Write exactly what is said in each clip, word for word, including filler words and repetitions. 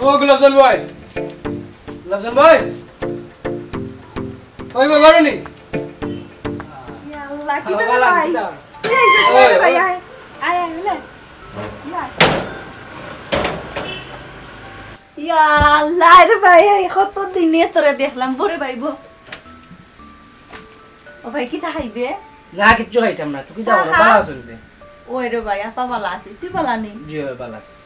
ও গোলাপজান ভাই, গোলাপজান ভাই, ওই গো, ঘরো নি? ইয়া আল্লাহ, কি ভালো, ভাই? ভালো। কি হইছে? ওই, ওই ভাই, ওই। আয়, আয়, আয়, লে। ইয়া। ইয়া আল্লাহ রে ভাই, এই কত দিনে তোরে দেখলাম, বরে ভাই, বো। ও ভাই, কিতা খাইবে? না, কিচ্ছু খাইতাম না। তুই কিতা চা করো? খা। ভালা আছো নি? ওই রে ভাই, আপা ভালা আছি, তুই ভালা নি? জি, ভাই, ভালা আছি।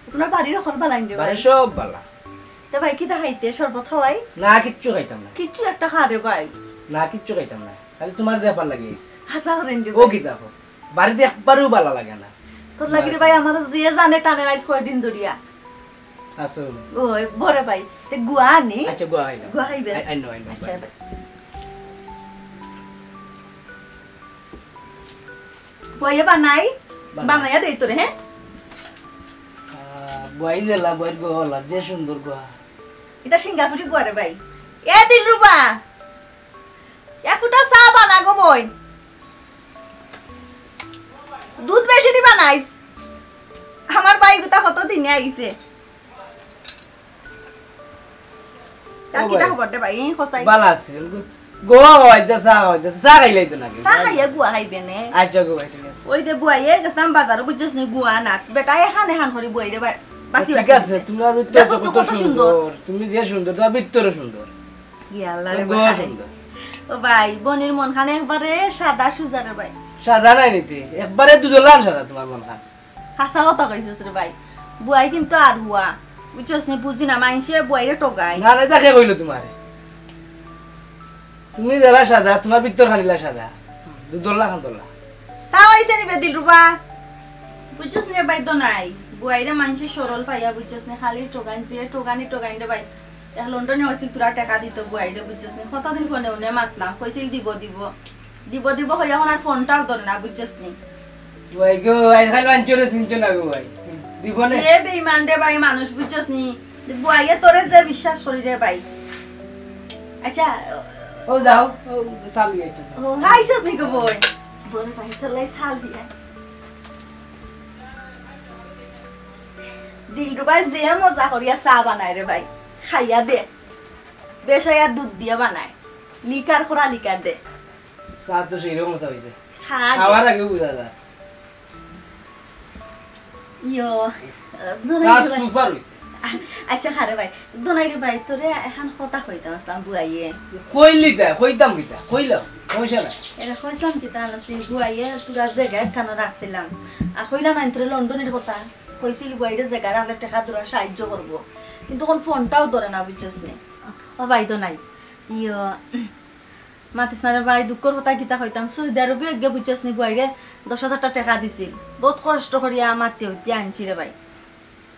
আপনার বাড়ির হকল ভালা নি রে ভাই? বাড়ির সব ভালা। তে ভাই, কিতা খাইতে? শরবত খাওয়াই? না, কিচ্ছু খাইতাম না। কিচ্ছু একটা খা রে ভাই। না, কিচ্ছু খাইতাম না। খালি তোমার দেখার লাগি আইছি। হাছা করেন রে ও ভাই। কিতা কও? বাড়িতে একবারেও ভালা লাগে না। তোর লাগি রে ভাই, আমার যে জানে টানে আইজ কয়দিন ধরিয়া। আসুন। ওই, বরে ভাই, তে গুয়া আনি? আচ্ছা, গুয়া খাইলাম। গুয়া খাইবে? I, I know, I know, আচ্ছা, ভাই। ভাই। বইয়ে বানাই? বানাই। বানাইয়া দেই তোরে, হ্যাঁ? আহ, বই জেলা, বইর গলা, যে সুন্দর গুয়া। এটা সিঙ্গাপুরি গুয়া রে ভাই। এ দিলরুবা, এ ফুটা চা বানা গো বই। দুধ বেশি দিবা নাইস। আমার ভাই গুতা কত দিনে আইছে। তার ও কিতা ভাই। খবর দে ভাই, এই খোসাই। বালা আছে। গো, গো, আইতে চা, আইতে চা খাইলাই তো নাকি? চা খাইয়া গুয়া খাইবে নে। আচ্ছা গো ভাই, ঠিক আছে। ওই যে বুয়াইয়ে গেছিলাম বাজারো, বুঝছস নি, গুয়া না। বেটা এখান এখান করি বুয়াইরে বা-, বাসি ঠিক বাসি আছে, দিছে। তুমি আর ভিতরে দেখো তো কত কত সুন্দর। সুন্দর। তুমি যে সুন্দর, তোমার ভিতরে সুন্দর। ইয়া আল্লাহ রে গো ভাই। সুন্দর। ও ভাই, বনির মন খান একবারে সাদা সুজা রে ভাই। সাদা নাই নিতে, একবারে দুধর লান সাদা তোমার মন খান। হাছা কথা কইছস রে ভাই। বুয়াই কিন্তু আর হুয়া। বুঝছস নি, বুঝি না, মাইনষে বুয়াইরে ঠগায়। না, না, এটা কে কইলো তোমারে? তুমি যেলা সাদা, তোমার ভিতর খানিলা সাদা। দুধর লাখান দলা। চা অইছে নি বে দিলরুবা? বুঝছস নি রে ভাই, দোনাই। বুয়াইরে মাইনষে সরল পাইয়া, বুঝছস নি, খালি ঠগাইন, যে ঠগানি ঠগাইন রে ভাই। এক লন্ডনে অইছিল, তোরা টেকা দিত বুয়াইরে, বুঝছস নি? কতদিন ফোনে উনে মাতলাম, কইছিল দিব, দিব। দিব, দিব কইয়া এখন আর ফোনটাও ধরে না, বুঝছস নি? ভাই গো, আজকাল মানচরে চিনছো না গো ভাই। দিব নে? যে বেইমান রে ভাই মানুষ, বুঝছস নি? বুয়াইয়ে তোরে যে বিশ্বাস করি রে ভাই। আচ্ছা। ও যাও, ও চালু আইছে। ও, আইছস নি গো বই? বড় ভাই, তোর লাই চাল দিয়া। দিলরুবায় যে মজা করিয়া চা বানায় রে ভাই, খাইয়া দে। বেশাইয়া দুধ দিয়া বানায়, লিকার খরা লিকার দে। চা তো সেই রকম চা অইছে। খা আগে। খাওয়ার আগে বুঝা যায়। ইয়ো, চা দোনাই রে ভাই। সুপার অইছে। আচ্ছা, খা রে ভাই, দোনাই রে ভাই, তোরে এখান কথা কইতাম আসলাম বুয়াইয়ে। কইলি তা, কইতাম কিতা, কইলাম, সমস্যা নাই। এরে কইছিলাম কিতা, আনছি বুয়াইয়ে তোরা জাগা একখানো রাখছিলাম। আর কইলাম না তোরে লন্ডনের কথা। কইছিল বুয়াইরে জাগা রাখলে টেকা তোরা সাহায্য করবো। কিন্তু কোন ফোনটাও ধরে না, বুঝছস নি? ও ভাই দোনাই। ইয়ো, মাতিস না রে ভাই, দুঃখর কথা কিতা কইতাম, সৌদি আরবে গিয়া বুঝছস নি, বুয়াইরে দশ হাজারটা টেকা দিছিল, বহুত কষ্ট করিয়া মাতি হইতে আনছি রে ভাই।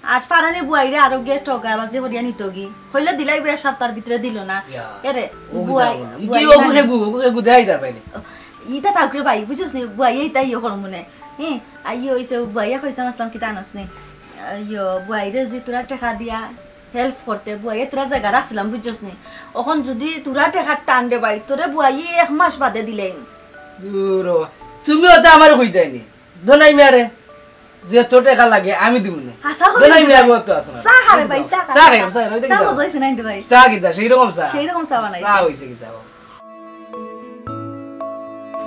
আর ফারানি বুয়াইরে আরো গিয়া ঠগাবাজি করিয়া নিতগি, কইলে দিলাইবো এক সপ্তাহর ভিতরে দিল না। ইয়া, এরে, ও বুয়াই, কিতা বলো? ইকি বুয়াইরে ওগু আনি- হেগু, ওগু হেগু দেখাই যাবে নি। ও, ইতা থাক রে ভাই, বুঝছস নি, বুয়াইয়ে ইতা ইয়ে করমু নে। হ্যাঁ, আর ইয়ে হইছে, বুয়াইয়ে কইতাম আসলাম কিতা আনস নি। ইয়ো, বুয়াইরে যদি তোরা টেকা দিয়া হেল্প করতে, বুয়াইয়ে তোরা জাগা রাখছিলাম, বুঝছস নি? অখন যদি তোরা টেকার টান রে ভাই, তোরে বুয়াইয়ে এক মাস বাদে দিলাইমু। দূর ও, তুমি অতা আমারে কইতায় নি। দোনাই মিয়ারে, যে তো টেকা লাগে, আমি দিমু নে। হাছা করি দোনাই দিমু মিয়া নে। বহুত তো আছে না। চা খা রে ভাই, চা খা। চা খাইলাম, চা খাইলাম, ওই দেখি চা দাও। মজা অইছে না রে ভাই? চা কিতা, সেই রকম চা? সেই রকম চা বানাইছে। চা অইছে কিতা?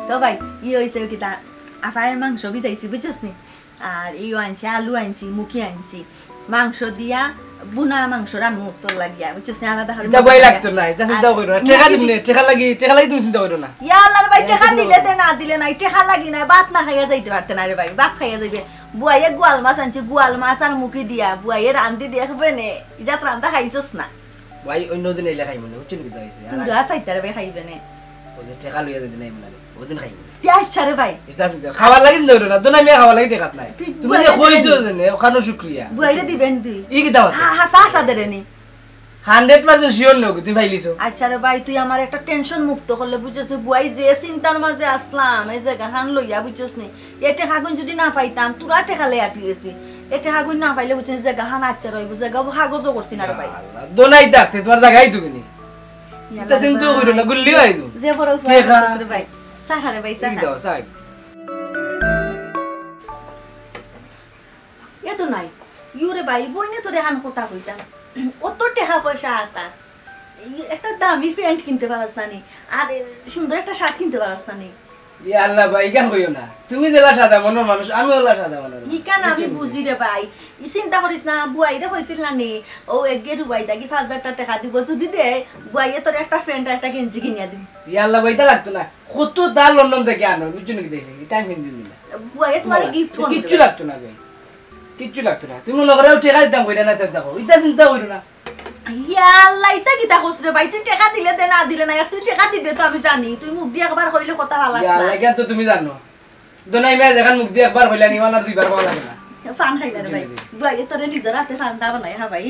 তো ভাই, ই অইছে কিতা? আফায় মাংস ভিজাইছি, বুঝছস নি? আর ইও আনছি, আলু আনছি, মুখি আনছি, মাংস দিয়া বুনা মাংস রানমু তোর লাগিয়া, বুঝছস নি? আলাদা করে ইতা মজা ভয় লাগে। লাগতো না, ইতা চিন্তা আর করো না। টেকা মুখি দিমু দি- নে, টেকা লাগি, টেকা লাগি তুমি চিন্তা করো না। ইয়া আল্লাহ রে ভাই, এ, টেকা চিন্তা দিলে করো না। দে, না দিলে নাই, টেকা লাগি না, ভাত না খাইয়া যাইতে পারতে না রে ভাই, ভাত খাইয়া যাইবে। বুয়াইয়ে গোয়াল মাছ আনছি, গোয়াল মাছ আর মুখি দিয়া, বুয়াইয়ে রান্ধি দিয়া খাবে নে, ইজাত রান্ধা খাইছস না। ভাই, অন্য দিন আইলে খাইমু নে, বুঝছো নি কিতা অইছে? আর তুরা আইস- চাইটা রে ভাই খাইবে নে। ওই যে টেকা লইয়া যদি নাই মনে হয়, ওদিন খাইমু নে। তে আচ্ছা রে ভাই। ইতা চিন্তা, খাবার লাগি চিন্তা করো না, দোনাই মিয়া খাবার লাগি টেকাত নাই। তুই তুমি যে বুয়াইরে কইছো দিবেন। যে নে, ওখানো শুক্রিয়া। বুয়াইরে দিবেন তুই? ই কিতা মাতে? হা-, হাছা আশা দেরে নি। Hundred percent sure নও, তুমি পাইলিছো। আচ্ছা রে ভাই, তুই আমার একটা টেনশন মুক্ত করলে, বুঝছস নি? বুয়াই যে চিন্তার মাঝে আসলাম, এই জাগাহান লইয়া, বুঝছস নি? এ টেকাগুন যদি না পাইতাম, তোরা টেকা লইয়া আটি গেছি। এ টেকাগুন না পাইলে বুঝছেন, জাগাহান আচ্ছা রইব, জাগা কাগজও করছি না রে ভাই। ইয়া আল্লাহ, দোনাই থাকতে তোমার জাগাই তো কিনি। ইয়া ইতা আল্লাহ চিন্তা রে করো না, ভাই। গুল্লি মারি দিমু। যে বড় উপকার টেকা। করছস রে ভাই। চা খা রে ভাই, চা এই খা। দাও, চা। এ তো নাই। ইউরে ভাই, বইনে তোরে এখান কথা কইতাম। অত টেকা পয়সা আতাস, একটা দামি প্যান্ট কিনতে পারস না নি, আর সুন্দর একটা শার্ট কিনতে পারস না নি। ইয়া আল্লাহ ভাই, ইখান কইও না। তুমি যেলা সাদা মনর মানুষ, আমি ওলা সাদা মনর মানুষ। ইখান আমি বুঝি রে ভাই। ই চিন্তা করিস না, বুয়াইরে কইছিল না নি, ও এগে রুবাই দাগি পাঁচ হাজার টেকা দিব, যদি দে, বুয়াইয়ে তোরে একটা প্যান্ট আর একটা গেঞ্জি কিনিয়া দিম। ইয়া আল্লাহ ভাই, ইতা লাগতো না। কত দা লন্ডন থাকি আনো, বুঝছো নাকি? দেখছি, ইতা আমি কিনে দিলাম। বুয়াইয়ে তোমার গিফট কিচ্ছু লাগতো না ভাই, কিচ্ছু লাগতো না। তুমি মনে করো টেকা দিতাম কইরা না, তে দেখো, ইতা চিন্তা করিও না। ইয়া আল্লাহ, ইতা কিতা কস রে ভাই? তুই টেকা দিলে দে, না দিলে না। আর তুই টেকা দিবে তো আমি জানি। তুই মুখ দি একবার কইলে কথা ভালাস ইয়া না। আল্লাহ, ইখান তো তুমি জানো। দোনাই মিয়া যেখান মুখ দি একবার কইলা নি, ওনার দুইবার কওয়া লাগে না। পান খাইলা রে ভাই। জি, জি। বুয়াইয়ে তোরে নিজর হাতে পানটা বানাই খা ভাই।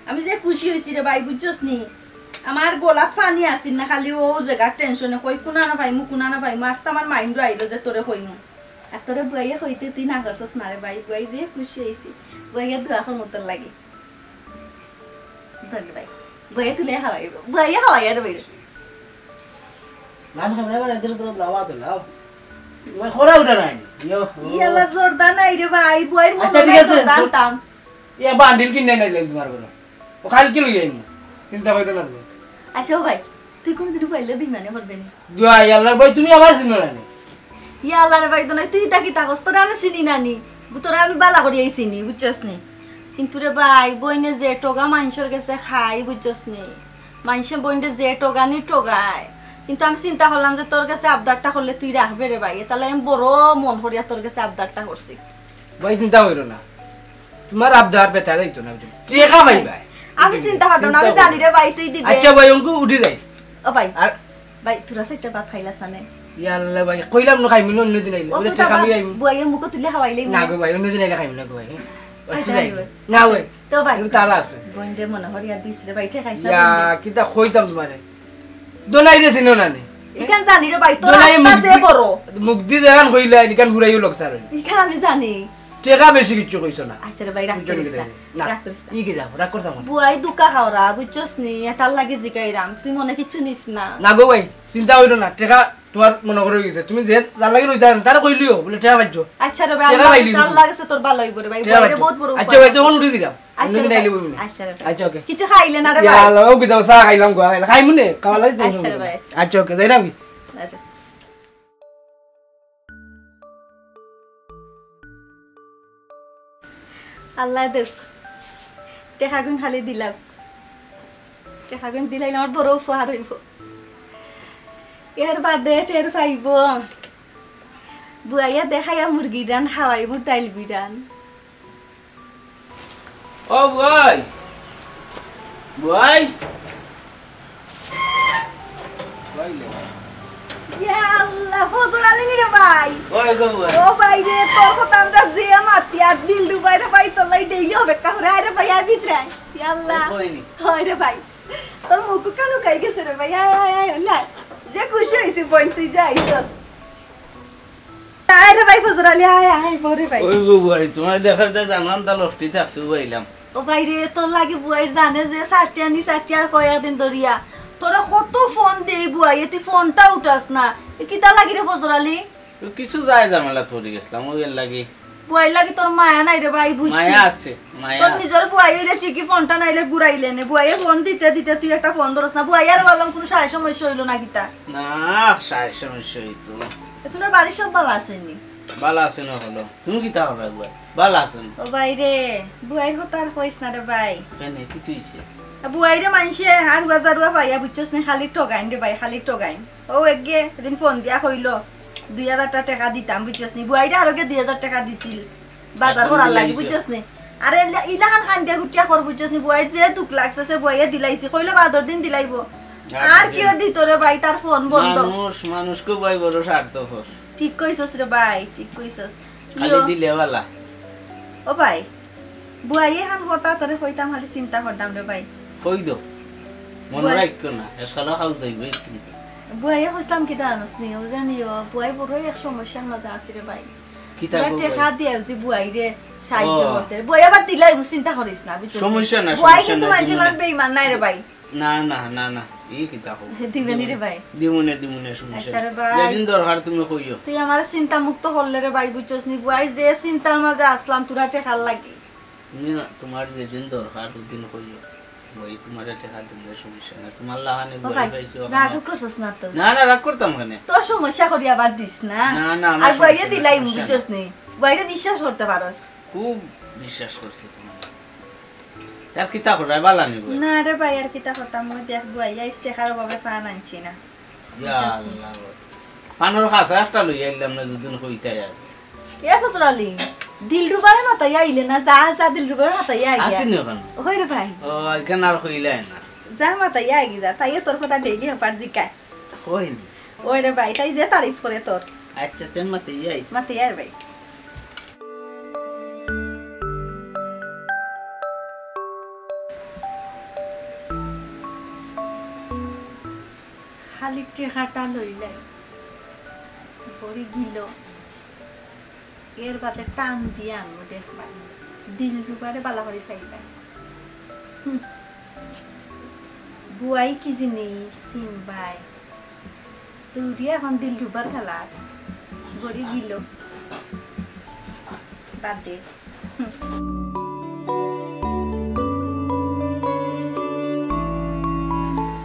আমি যে খুশি অইছি রে ভাই, বুঝছস নি? আমার গলাত পানি আছিল না, খালি ও জাগার টেনশনে কই কুনা না পাইমু, কুনা না পাইমু। আর তো আমার মাইন্ডও আইলো যে তোরে কইমু। আর তোরে বুয়াইয়ে কইতে তুই না করছস না রে ভাই, বুয়াই যে খুশি অইছি। বুয়াইয়ে দোয়া করমু তোর লাগি। ধর রে ভাই। বুয়াইয়ে তুলে খাওয়াইবো। বুয়াইয়ে খাওয়াইয়া রে ভাই। নান খাবে না, এবার এদের উপরে লাওয়া তো লাও। তোমার খোরা উঠে নাই। ইয়ো। ইয়ালা জর্দা নাই রে ভাই, বুয়াইর মনে আচ্ছা, ঠিক নাই আছে। জর্দা আনতাম। ইয়া বান্ডিল কিনে নাই লাগবে তোমার ঘরে। ও কালকে লই আইমু। চিন্তা করিও না তুমি। আচ্ছা ও ভাই, তুই কোনদিন বুয়াইলে বেইমানি করবে নি? দোয়া ইয়াল্লার ভাই, তুমি আমার চিনো না নি? ইয়াল্লা রে ভাই, তো নাই, তুই ইতা কিতা কস? তোরে আমি চিনি না নি। তোরে আমি বালা করিয়াই চিনি, বুঝছস নি? কিন্তু রে ভাই, বইনে যে টোগা মানষর গেছে খাই, বুঝছস নি? মানষে বইনরে যে টোগানি টোগায়। কিন্তু আমি চিন্তা করলাম যে তোর গেছে আবদারটা করলে তুই রাখবে রে ভাই। এতালে আমি বড় মন করিয়া তোর গেছে আবদারটা করছি। ভাই, চিন্তা করিও না। তোমার আবদার বেটা যাইতো না, বুঝছো? টেকা পাইবায়। আমি চিন্তা করতাম না, আমি জানি রে ভাই, তুই দিবে। আচ্ছা ভাই, অঙ্কু উঠি যাই। ও ভাই, আর ভাই, তোরা সেটা ভাত খাইলাস না নে? ইয়াল্লা ভাই, কইলাম না খাইমু না, অন্যদিন আইলে। ও বুঝলে তো টেকা বাবা, লই আইমু। বুয়াইয়ে মুখো তুলে খাওয়াইলেই না না। গো ভাই, অন্যদিন আইলে খাইমু না গো ভাই। আচ্ছা, অসুবিধা নাই। ভাই। না ভাই। তো ভাই। একটু তাড়া আছে। বইনরে মনে করিয়া দিস রে ভাই, টেকা ইসা ইয়া, বইনরে। কিতা কইতাম তোমারে? দোনাইরে চিনো না নি? ইখান জানি রে ভাই, তোর দোনাইয়ে আত্মা মুখ যে দি-, বড়। মুখ দি যেখান কইলা, ইখান ফুরাইও লোক স্যার। ইখান আমি জানি। টেকা বেশি কিচ্ছু কইছো না। আচ্ছা রে ভাই, রাগ বুঝছো নি করিস কিতা? না। না। রাগ করিস না। ই কি যাও, রাগ করতাম না। বুয়াই দুকা খাওরা, বুঝছস নি? এটার লাগি জিগাইরাম। তুই মনে কিচ্ছু নিস না। না গো ভাই, চিন্তা করিও না। টেকা তোমার মনে করো অই গেছে। তুমি যে যার লাগি রইতা, তারে কইলিও, বুলে টেকা পাইছো। আচ্ছা রে ভাই, টেকা আল্লাহ পাইলি গেছে, তুমি। আল্লাহ গেছে তোর ভালা অইবো রে ভাই। টেকা বুয়াইরে পাইছো। বহুত বড় আচ্ছা উপকার ভাই, করছে। তখন উঠি দিলাম। আচ্ছা রে অন্যদিন ভাই। আইলে বইমু নে। আচ্ছা রে ভাই। আচ্ছা, ওকে। কিছু খাইলে না রে ইয়া ভাই। আল্লাহ, ও কিতা চা খাইলাম গো, খাইমু নে, খাওয়া লাগে আচ্ছা রে ভাই, আচ্ছা। আচ্ছা, ওকে, যাইরাম কি? আচ্ছা। আল্লাহ দেখ, টেকাগুন খালি দিলাম, টেকাগুন দিলাইলে আমার বড় উপকার অইবো। এর বাদে টের পাইবো, বুয়াইয়া দেখাইয়া মুরগি রান খাওয়াইবো, ডাইল বিরান। ও বুয়াই, বুয়াই, বুয়াই লে। ইয়া আল্লাহ, ফজর আলী নি রে ভাই। ওই গো বুয়াই। ও ভাই রে, তোর কথা আমরা যে মাতি আর দিল ডুবাই রে ভাই, তোর লাগি ডেইলি অপেক্ষা করে। আয় রে ভাই, আয় ভিতরে আয়। ইয়া আল্লাহ। ওই কইনি। হয় রে ভাই, তোর মুখ কালো খাই গেছে রে ভাই। আয়, আয়, আয়, আয়। যে খুশি অইছি বইন, তুই যে আইছস। আয় রে ভাই, ফজর আলী, আয়, আয়, বরে ভাই। ওই গো বুয়াই, তোমার দেখার দে জানলাম, তা লফটিতে আসু আইলাম। ও ভাই রে, তোর লাগি বুয়াইর জানে যে চারটি আনি চারটি আর কয়েকদিন ধরিয়া। তোরে কত ফোন দেই বুয়াইয়ে, তুই ফোনটা উঠাস না। এ কিতা লাগি রে ফজর আলী? তো কিছু যায় ঝামেলা পড়ি গেছিলাম, ওই এর লাগি। বুয়াইর লাগি তোর মায়া নাই রে ভাই, বুঝছি। মায়া আছে, মায়া তোর আছে। নিজর বুয়াই অইলে ঠিকই ফোনটা নাইলে ঘুরাইলে নে। বুয়াইয়ে ফোন দিতে দিতে তুই একটা ফোন ধরস না। বুয়াই আর বললাম কোনো সায় সমস্যা অইলো না কিতা? না, সায় সমস্যা অইতো। এ, তোর বাড়ির সব ভালা আছইন নি? ভালা আছে না হলো। তুমি কিতা করো একবার? ভালা আছে না? ও ভাই রে, বুয়াইর কথা আর কইস না রে ভাই। কেনে, কিতা অইছে? বুয়াইরে মানষে হারুয়া জারুয়া পাইয়া, বুঝছস নি, খালি ঠগাইন রে ভাই, খালি ঠগাইন। ও এগে এদিন ফোন দিয়া কইলো, দুই হাজার টা টেকা দিতাম, বুঝছস নি? বুয়াইরে আরোগে দুই হাজার টেকা দিছিল, বাজার এখন করার লাগি, দিলাইছে। বুঝছস নি? আরে ইলা-, ইলাখান খান দিয়া গুটিয়া কর, বুঝছস নি? বুয়াইর যে দুখ লাগছে, সে বুয়াইয়ে দিলাইছে, কইলো বাদর দিন দিলাইবো। আর আর দিছে। কি ওর দিত রে ভাই, তার ফোন বন্ধ। মানুষ, মানুষ খুব ভাই বড় স্বার্থপর। ঠিক কইছস রে ভাই, ঠিক কইছস। খালি ইয়ো। দিলে বালা। ও ভাই, বুয়াই এখান কথা তোরে কইতাম, খালি চিন্তা করতাম রে ভাই। কই দো? মনে বুয়াই রাখিও না, এসালা খাও যাইবে চিন্তা। বুয়াইয়ে কইছিলাম কিতা জানোস নি? ও জানি ও, বুয়াই বড় এক সমস্যার মাঝে আছি রে ভাই। কিতা বুয়াই গো টেকা ভাই? দিয়া যে বুয়াইরে সাহায্য ও। করতে। বুয়াই আবার দিলাই, চিন্তা করিস না, বুঝছস নি? সমস্যা না, বুয়াই সমস্যা কিন্তু না, মানষে জীবনে। বেইমান নাই রে ভাই। না, না, না, না, ই কিতা কও? দিবে নি রে ভাই? দিমুনে, দিমুনে, সমস্যা আচ্ছা রে নাই। ভাই। যেদিন দরকার তুমি কইও। তুই আমারে চিন্তা মুক্ত করলে রে ভাই, বুঝছস নি? বুয়াই যে চিন্তার মাঝে আছলাম, তোরা টেকার লাগি। তুমি তোমার যেদিন দরকার, ওদিন কইও। ওই তোমারে টেকা দিমুনে, সমস্যা নাই। তোমার লাখান ও বুয়াই ভাই, পাইছো, রাগ করছস না তো? না, না, রাগ করতাম কেনে? তোর সমস্যা করি আবার দিস না। না, না, আমার আর বুয়াইরে সমস্যা নাই, দিলাই, সমস্যা নাই। বুঝছস নি? বুয়াইরে বিশ্বাস করতে পারস। খুব বিশ্বাস করছি তোমার। আর কিতা কররায়, বালা নি বুয়াই? না রে ভাই, আর কিতা করতাম, ওই দেখ বুয়াই, আইজ টেকার অভাবে পান আনছি না। ইয়া আল্লাহ, পানর খাসা একটা লই আইলাম না, দুদিন কইতায় আর। এ ফজল আলী, দিলরুবারে মাতাইয়া আইলে না, যা, যা, দিলরুবারে মাতাইয়া আইয়া। আসি নি ওখানে? ওই রে ভাই। ও, এখানে আর কইলে না। যা মাতাইয়া আইগি যা, তাইও তোর কথা ডেইলি হপার জিকায়। কই নি? ওই রে ভাই, তাই যে তারিফ করে তোর। আচ্ছা, তে মাতাইয়া আই। মাতাইয়া আয় রে ভাই। খালি টেকাটা লইলাই, ভরি গেল। এর বাদে টান দিয়া আনবো দেখবায়, দিলরুবারে বালা করি চাইবায়। হুম। বুয়াই কি জিনিস চিনবায়? দৌড়িয়া এখন দিলরুবার খেলা, ভরি গেল। বাদ দে।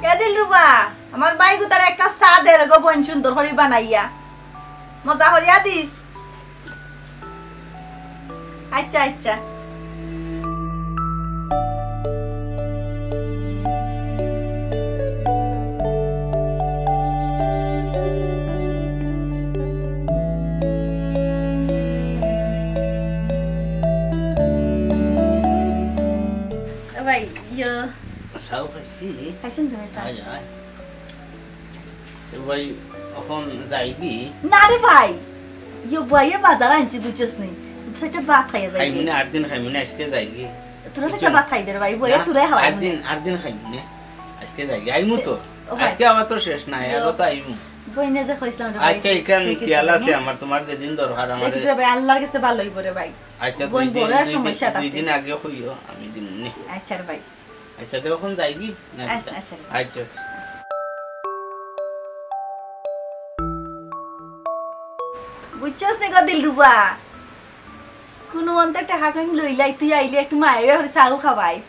এ দিলরুবা, আমার বাইগুতারে এক কাপ চা দে রে গো বইন, সুন্দর করি বানাইয়া। মজা করিয়া দিস। আচ্ছা, আচ্ছা। ও ভাই, ইয়ো। চাও খাইছি। খাইছেন তুমি চা? আয়, আয়। এ ভাই, অখন যাইগি? না রে ভাই, ইয়ো বুয়াইয়ে বাজার আনছি, বুঝছস নি? সেটা ভাত খাইয়া যাইগি। খাইমুনে, আর দিন খাইমুনে, আজকে যাইগি। তোরা সেটা ভাত খাইবে রে ভাই, বুয়াইয়ে না, তোরাই খাওয়াই আর মনে। দিন, আর দিন খাইমুনে। আজকে যাইগি, আইমু তো। ও ভাই। আজকে আবার তো শেষ নাই, আরো তো আইমু। বইনে যে কইছিলাম রে ভাই, আচ্ছা, এখান ঠিক আছে খেয়াল ভাই, আছে হ্যাঁ? আমার, তোমার যেদিন দরকার আমার। দেখিস রে ভাই, আল্লাহর কাছে ভালোই করে ভাই। আচ্ছা, বইন দুই দিন, বড় দুই দিন, সমস্যা দুই আছে। দিন আগে কইও, আমি দিমুনে। আচ্ছা রে ভাই। আচ্ছা, তে অখন যাইগি? না, আচ্ছা, আচ্ছা। আচ্ছা। বুঝছস নি গো দিলরুবা? কুনু মন্তে টেকা কইন লইলাই, তুই আইলে একটু মায়া করি চাও খাবাইস।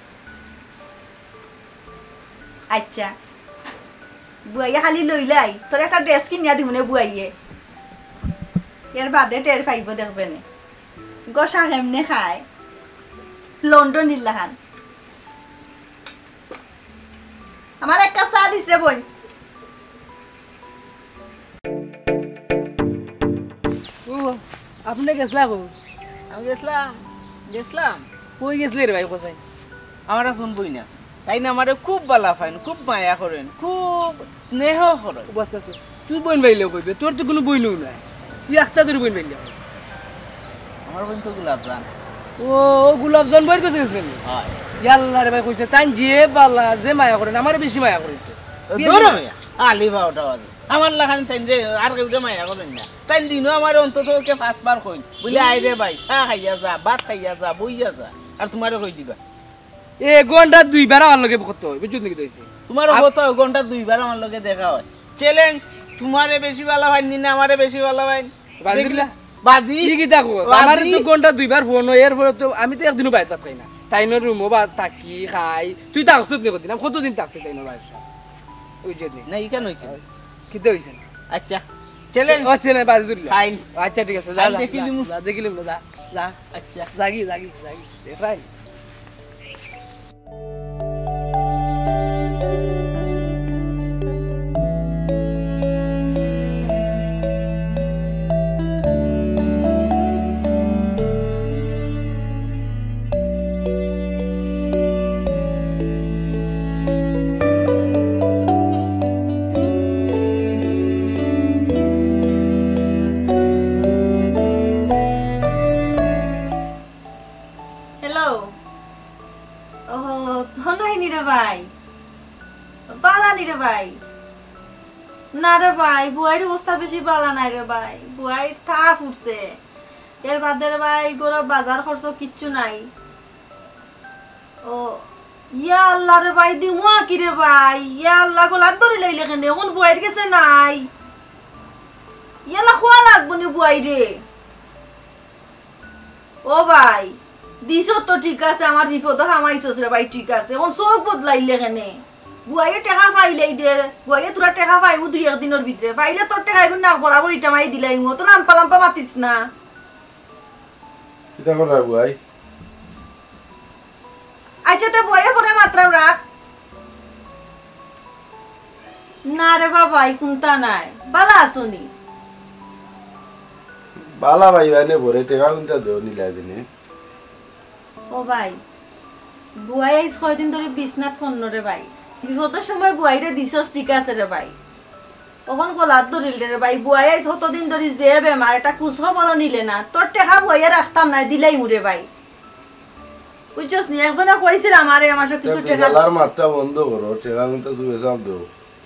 আচ্ছা। বুয়াইয়ে খালি লইলাই, তোর একটা dress কিনিয়া দিমুনে বুয়াইয়ে। এর বাদে টের পাইবো দেখবে নে। গোসা কেমনে খায়? লন্ডনীর লাখান। আমার এক কাপ চা দিস রে বইন। ও, আপনে গেছলা কই? আমি গেছলাম, গেছলাম। কই গেছলে রে ভাই, কোথায়? আমার একজন বইন আছে, তাইন আমারে খুব বালা পাইন, খুব মায়া করইন, খুব স্নেহ করইন। ও, আস্তে আস্তে। তুই বইন পাইলে কইবে, তোর তো কুনু বইনউ নাই। তুই একটা তোর বইন পাইলে কই? আমার বইন তো গোলাপজান। ও, ও গোলাপজান বইনর গেছে গেছলে নি? অয়। ইয়াল্লা রে ভাই, কইছে, তাইন যে বালা, যে মায়া করইন, আমারে বেশি মায়া করইন তো। ও, বিয়ে দূর সময়। হ মিয়া, আলি বারোটা বাজে। আমার লাখান তাইন যে আর কেউরে মায়া করইন না। তাইন দিনো আমারে অন্তত পক্ষে পাঁচবার কইন। বুলে, "আয় রে ভাই, চা খাইয়া যা, ভাত খাইয়া যা, বইয়া যা।" আর তোমারে কই দিবা? এ ঘন্টা দুইবার আমার লগে কথা অয়, বুঝছো নি কিতা অইছে? তোমার আপ- কথা অয়, ঘন্টা দুইবার আমার লগে দেখা অয়। Challenge, তোমারে বেশি বালা পাইন না আমারে বেশি বালা পাইন? বাজি দেখলে? দিলা? বাজি। কি কিতা কস? বাজি। আমারে তো ঘন্টা দুইবার ফোন অয়, এরপরে তো আমি তো একদিনও বাইরে থাকি না। তাইনর রুমো বা থাকি, খাই। তুই থাকছত নি কতদিন? আমি কতদিন থাকছি তাইনর বাইরে? ওই যে নি। না, ইখান অইছে না। কিতা অইছে না? আচ্ছা, challenge। ও, challenge, বাজি ধরলাম। Fine। আচ্ছা, ঠিক আছে, যা, fine, যা, দেখিলিমু। যা, যা, দেখিলিমু, যা, যা। আচ্ছা। যাগি, যাগি, যাগি। এ, fine। Hello। ও, ধনাই নি রে ভাই? বালা নি রে ভাই? না রে ভাই, বুয়াইর অবস্থা বেশি বালা নাই রে ভাই। বুয়াইর তাপ উঠছে। এর বাদে রে ভাই, ঘরো বাজার খরচ কিচ্ছু নাই। ও, ইয়া আল্লাহ রে ভাই, দিমু আ কিরে ভাই? ইয়া আল্লাহ, গলাত ধরি লাইলে কেনে? অখন বুয়াইর গেছে নাই। ইয়া আল্লাহ, খোয়া লাগবো নি বুয়াইরে? ও ভাই, দিছস তো ঠিক আছে, আমার বিপদো হামাইছস রে ভাই, ঠিক আছে। অখন চউখ বদলাইলে কেনে? বুয়াইয়ে টেকা পাইলেই দে, বুয়াইয়ে তোরা টেকা পাইবো দুই এক দিনর ভিতরে। পাইলে তোর টেকা এগুন না বরাবর ইটা মাই দিলাইমু, অত লাম্পা লাম্পা মাতিস না। কিতা করার বুয়াই? আচ্ছা, তে বুয়াইয়ে পরে মাতরাম রাখ। না রে বাবা, ই কুন্তা নায়। বালা আছো নি? বালা ভাই, এনে বরে টেকা কুন্তা দেও নিলা দিনে। ও ভাই, বুয়াই আইজ কয়দিন ধরি বিছনাত পড়লো রে ভাই। বিপদর সময় বুয়াইরে দিছস, ঠিক আছে রে ভাই। অখন গলাত ধরিল রে ভাই। বুয়াই আইজ কতদিন ধরি যে বেমার, এটা কুছ খবরও নিলে না। তোর টেকা বুয়াইয়ে রাখতাম নায়, দিলাইমু রে ভাই। বুঝছস নি? একজনে কইছিল আমারে, আমার সব কিছু টেকা। বেজালার মাতটা বন্ধ করো, টেকা কিন্তু চুপে চাপ দেও।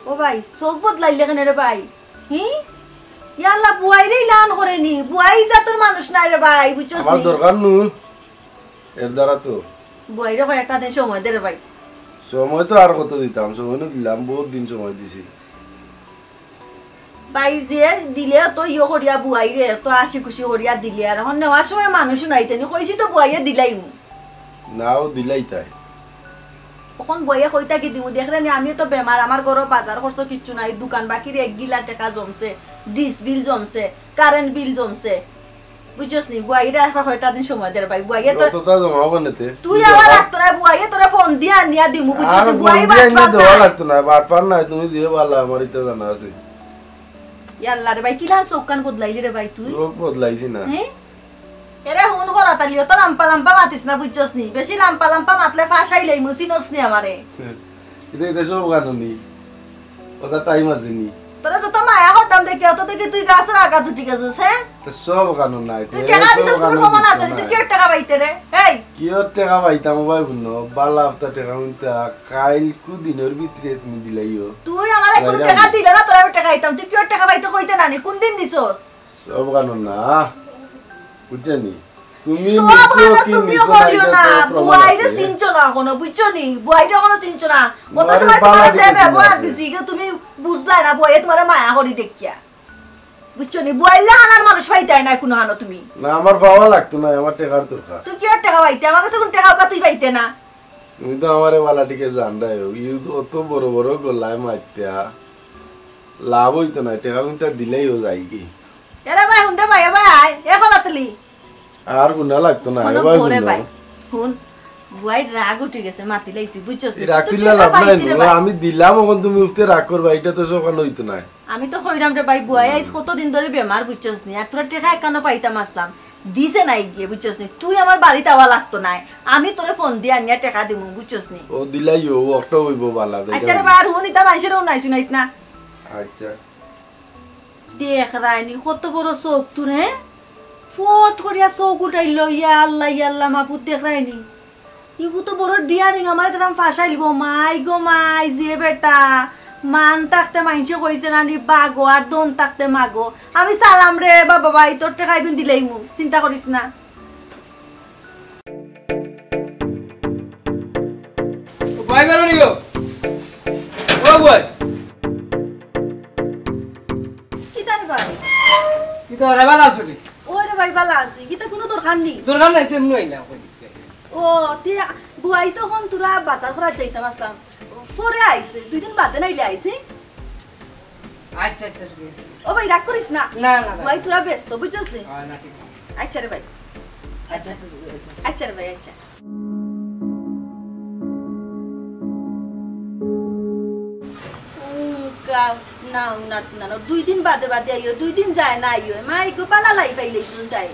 ও ভাই, চউখ বদলাইলে কেনে রে ভাই? হি? ইয়া আল্লাহ, বুয়াইরে ইলান করে নি। বুয়াই জাতর মানুষ নায় রে ভাই, বুঝছস নি? আমার দরকার নু, এর দ্বারা তো। বুয়াইরে কয়েকটা দিন সময় দে রে ভাই। সময় তো আর কত দিতাম, সময় নু দিলাম, বহুত দিন সময় দিছি। ভাই যে দিলে তো ইয়ো করিয়া বুয়াইরে, তো হাসি খুশি করিয়া দিলে, আর অখন নেওয়ার সময় মানুষ নাই, তেনি কইছি তো বুয়াইয়ে দিলাইমু। নাও দিলাই তাই। অখন বুয়াইয়ে কইতা কি দিমু, দেখরে নি, আমিও তো বেমার, আমার ঘরো বাজার খরচ কিচ্ছু নাই, দোকান বাকির এক গিলা টেকা জমছে, ডিশ বিল জমছে, কারেন্ট বিল জমছে, বুঝছস নি? বুয়াইরে আর কয়টা দিন সময় দে রে ভাই, বুয়াইয়ে তো যতটা জমাও বানাতে। তুই আমার লাগতো না, বুয়াইয়ে তোরে ফোন দিয়া আনিয়া দিমু, বুঝছস নি? বুয়াই বাটপার না। লাগতো না, বাটপার নাই, তুমি দিও বালা, আমার ইতা জানা আছে। ইয়াল্লা রে ভাই, কিলান চউখ কান বদলাইলি রে ভাই তুই? চউখ বদলাইছি না। হ্যাঁ? এরে হুন করা তালি, অত লাম্পা লাম্পা মাতিস না, বুঝছস নি? বেশি লাম্পা লাম্পা মাতলে ফাঁসাই লইমু, চিনস নি আমারে? ইতা, ইতা সব কানুনি। কথা টাইম আছে নি? তোরে যত মায়া করতাম দেখি, অত দেখি তুই গাছর আগাত উঠি গেছস, হ্যাঁ? তো সব কানুন নাই, তুই তুই টেকা সব দিছস, কোনো কানুন প্রমাণ দিছ আছে নি? তুই না। কি টেকা পাইতে রে? এই! কি ওর টেকা পাইতাম, ও ভাই বুনো? বালা আফতা টেকা উনতা, কাইল কু দিনর ভিতরে তুমি দিলাইও। তুই আমারে কোনো বাইরে টেকা আনো। দিলে না, তোরে আমি টেকা দিতাম। তুই কি ওর টেকা পাইতে কইতে না নি? কোন দিন দিছস? সব কানুন না, বুঝছো নি? তুমি সব নিছো কানুন কি তুমিও নিছো না, করিও এটা না। তো প্রমাণ বুয়াইরে আছে। চিনছো না এখনো, বুঝছো নি? বুয়াইরে এখনো চিনছো না। কত বুয়াইরে সময় বালা তোমার যে দিতেছি ব্যবহার আছে। দিছি, কিন্তু তুমি বুঝলাই না, বুয়াইয়ে তোমারে মায়া করি দেখিয়া। বুঝছো নি? বুয়াইল্লা আনার মানুষ পাইতাই না কোনো হানো তুমি। না, আমার পাওয়া লাগতো না, আমার টেকার দরকার। তুই কি আর টেকা পাইতে? আমার কাছে কোন টেকা উকা তুই পাইতে না। তুমি তো আমারে বালা টিকে জানরায়, ইউ তো অত বড় বড় গলায় মারতা। লাভ অইতো না, টেকা কিন্তু দিলেই ও যাইগি। এরে ভাই, হুন রে ভাই, এ ভাই, আয়, এখন আতলি। আর হুনা লাগতো না, এ ভাই, হুনো। ভাই, হুন, বুয়াইর রাগ উঠি গেছে, মাতি লাইছি, বুঝছস নি? এই রাগ তুই তুললে টেকা লাভ নাই, পাইতে রে হুনো, ভাই। আমি দিলাম, এখন তুমি উঠতে রাগ করবা, এটা তো সব কানো অইতো না। আমি তো কইরাম রে ভাই, বুয়াই আইজ কতদিন ধরি বেমার, বুঝছস নি? আর তোরা টেকা একখানো পাইতাম আসলাম, দিছে নাই গিয়ে, বুঝছস নি? তুই আমার বাড়িত আওয়া লাগতো নায়, আমি তোরে ফোন দিয়া আনিয়া টেকা দিমু, বুঝছস নি? ও দিলাই ও, ও একটা অইবো বালা, আচ্ছা রে ভাই, আর হুন, ইতা মানষেরে হুনাইস, হুনাইস না। আচ্ছা। দেখরায়নি, কত বড় চউখ তোর, হে? ফট করিয়া চউখ উঠাইল, ইয়া আল্লাহ, ইয়া আল্লাহ, মাবুদ, দেখরায়নি। ইগু তো বড় ডিয়ারিং, আমারে তারাম ফাঁসাইলিবো, মাই গো মাই, যে বেটা, মান থাকতে মাইনষে কইছে না নি, বাগো আর দন থাকতে মাগো। আমি সালাম রে বাবা ভাই, তোর টেকা এগুন দিলাইমু, চিন্তা করিস না। ও ভাই, বেরো নি গো। ও ভাই। কিতা রে ভাই? কিতা রে, বালা আছো নি? ওই রে ভাই, বালা আছি। কিতা কোনো দরকার নি? দরকার নাই, তো এমনি আইলাম, কই দিতে। ও, তে বুয়াই তো অখন তোরা বাজার করাত যাইতাম আসলাম। পরে আইছে, দুই দিন বাদে নাইলে আইছে। আচ্ছা, আচ্ছা, ঠিক আছে। ও ভাই, রাগ করিস না। না, না, না। বুয়াই তোরা ব্যস্ত, বুঝছস নি? হ্যাঁ, না, ঠিক আছে। আচ্ছা রে ভাই। আচ্ছা, আচ্ছা। আচ্ছা রে ভাই, আচ্ছা। উম, কা-, না, না, না, না, দুই দিন বাদে বাদে আইও, দুই দিন যায় না আইও। মাই গো, বালা লাই পাইলে শুনতাই।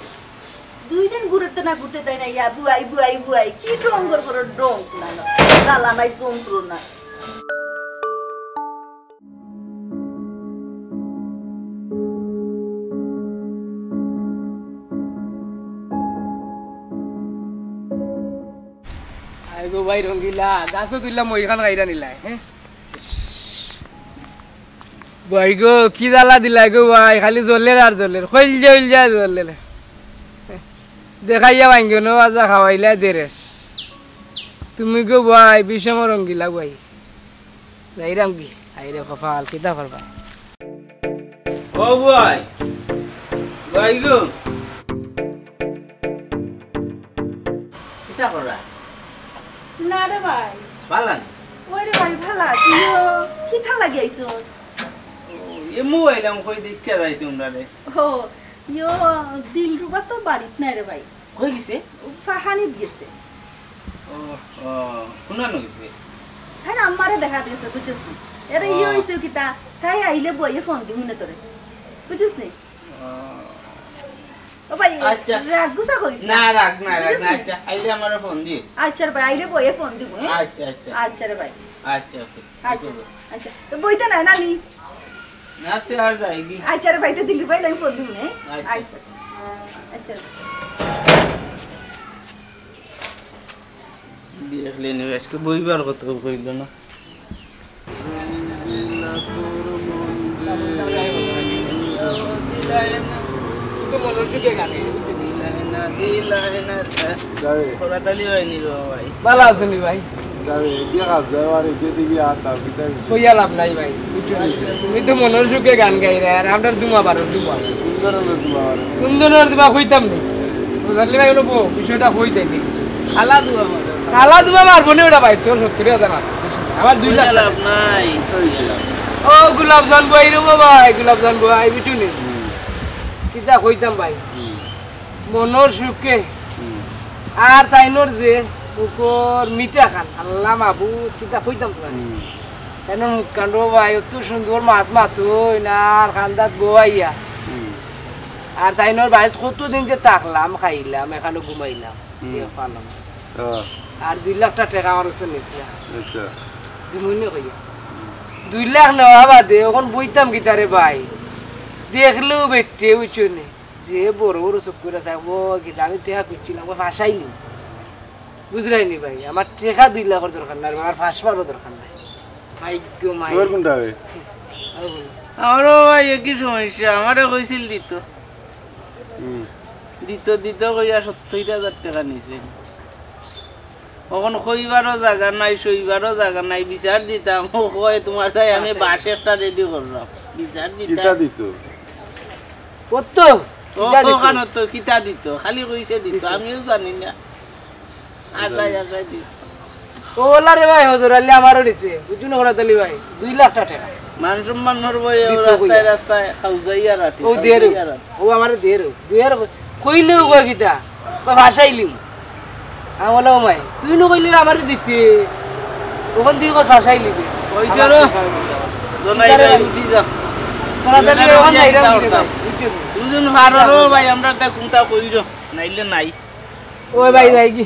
দুই দিন ঘুরতে না ঘুরতে তাই না, ইয়া, বুয়াই, বুয়াই, বুয়াই। কি ডঙ্গর বড় ডং, না, না। জ্বালা নাই যন্ত্রণা। আই গো ভাই রঙ্গিলা, গাছো তুললাম ওইখান গাইরা নিলাই, হ্যাঁ? ভাই গো, কি জ্বালা দিলাই গো ভাই, খালি জ্বলের আর জ্বলের, খইল যে উইল যায় জ্বলের। দেখাইয়া ভাঙ্গে নো বাজা খাওয়াইলা দেরেস। তুমি গো ভাই, বিষম রঙ্গিলা ভাই। যাইরাম কি? হায়রে কপাল, কিতা করবা? ও ভাই, ভাই গো। কিতা কররা? না রে ভাই। ভালা নি? ওই রে ভাই, ভালা। তুইও কিতা লাগি আইছস? ও, এমু আইলাম, কই দেখিয়া যাই তোমরারে। ও, ইয়ো, দিলরুবা তো বাড়িত নাই রে ভাই। কই গেছে? ফাহানিত গেছে। ও, ও, কুনানো গেছে? তাইর আম্মারে দেখাত গেছে, বুঝছস নি? এরে, ও। ইয়ে অইছে কিতা? তাই আইলে বইয়ে ফোন দিমু নে তোরে। বুঝছস নি? ও। ও ভাই, আচ্ছা। রাগ গুসা করিস না। না, রাগ না, রাগ বুঝছস না। নি? আচ্ছা, আইলে আমারে ফোন দিও। আচ্ছা রে ভাই, আইলে বইয়ে ফোন দিমু, হ্যাঁ? আচ্ছা, আচ্ছা। আচ্ছা রে ভাই। আচ্ছা, ওকে। আচ্ছা, আচ্ছা। তো বইতে নাই নানি? না, তে আর যাইগি। আচ্ছা রে ভাই, তো দিলু ভাই, আমি ফোন দিমু, হ্যাঁ? আচ্ছা। আচ্ছা। আচ্ছা। দেখলে নি, আজকে বইবার কথা কইল না। যাবে। ভালা আছো নি ভাই? যাবে, এগিয়ে কাজ যাবে, আর এগিয়ে দিবি আর তার ভিতরে কিছু। কইয়া লাভ নাই ভাই, বুঝছো নি? তুমি তো মনর সুখে গান গাইরায়, আর আমরার দুমা বারো দুমা। কোন ধরনের দুমা বারো? কোন ধরনের দুমা কইতাম নি। বুঝলি ভাই, অনো বউ, বিষয়টা কই দেয় দেখি। খালা দুমা মারো। খালা দুমা মারবো নি ওটা ভাই, তোর সত্তর হাজার মারবো। আমার দুই লাখ কইয়া লাভ নাই। ও গোলাপ জান ভাই রে ভাই, গোলাপ জান ভাই, বুঝছো নি? হুম। কিতা কইতাম ভাই? হুম। মনর সুখে। হুম। আর তাইনর যে মুখর মিঠা খান, আল্লাহ মাবুদ, কিতা কইতাম তো আমি। হুম। তাইনর মুখ কাণ্ড ভাই, অত সুন্দর মাত মাতইন, আর কান্দাত বওয়াইয়া। হুম। আর তাইনর বাড়িত কতদিন যে থাকলাম, খাইলাম, এখানো ঘুমাইলাম, হুম। এ পালাম। ও। আর দুই লাখ টেকা আমার কাছে নিছে। আচ্ছা। দিমুনে কইয়া। দুই লাখ নেওয়া বাদে অখন বইতাম কিতারে ভাই? দেখলেও বেটে, বুঝছো নি? যে বড় বড় চউখ করিয়া চায়, ও কিতা আমি টেকা খুঁজছিলাম, ও ফাঁসাইলি। বুঝরায় নি ভাই, আমার টেকা দুই লাখর দরকার নাই, আমার ফাঁস পারও দরকার নাই। ভাগ্য মাই। তোর কোনটা হবে? আমারও ভাই একই সমস্যা, আমারে কইছিল দিত। হুম। দিত দিত কইয়া সত্তর হাজার টেকা নিছে। অখন কইবারও জাগা নাই, সইবারও জাগা নাই, বিচার দিতাম। ও কয়, "তোমার তাই আমি বাঁশ একটা ready করলাম।" বিচার দিতাম। কিতা দিত? কত? ও, কিতা দিত? ওখানো তো কিতা দিত? খালি কইছে দিত, দিত। আমিও জানি না। আশায় আশায় দিত। ও ওলা রে ভাই, হজর আলী আমারও দিছে। বুঝছো না, ওরা তালি ভাই? দুই লাখ টেকা। মান সম্মান নর ভাই, ও দিত রাস্তায় কইয়া। রাস্তায় খাউজাইয়া রাতি, ও দের। খাউজাইয়া রাতি। ও আমারে দের, দের। কইলেও কয় কিতা? কয় ফাঁসাইলিম। আমি বললাম, "ও মাই, তুই নু কইলে আমারে দিতে, অখন দি কস ফাঁসাইলিবে।" ওই যে রে, জোনাই ভাই, উঠি যা। তোরা তাহলে জোনাই অখন ভাই, যাইরা যাও, উঠি যাও। যাই, উঠি যাই। তুমি যদি পারো রে ভাই, আমরা তা কোনটা কইরো, নাইলে নাই। ওই ভাই, যাই কি?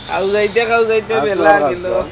খাউজাইতে, খাউজাইতে আর বেলা তোরা গেল। যাও।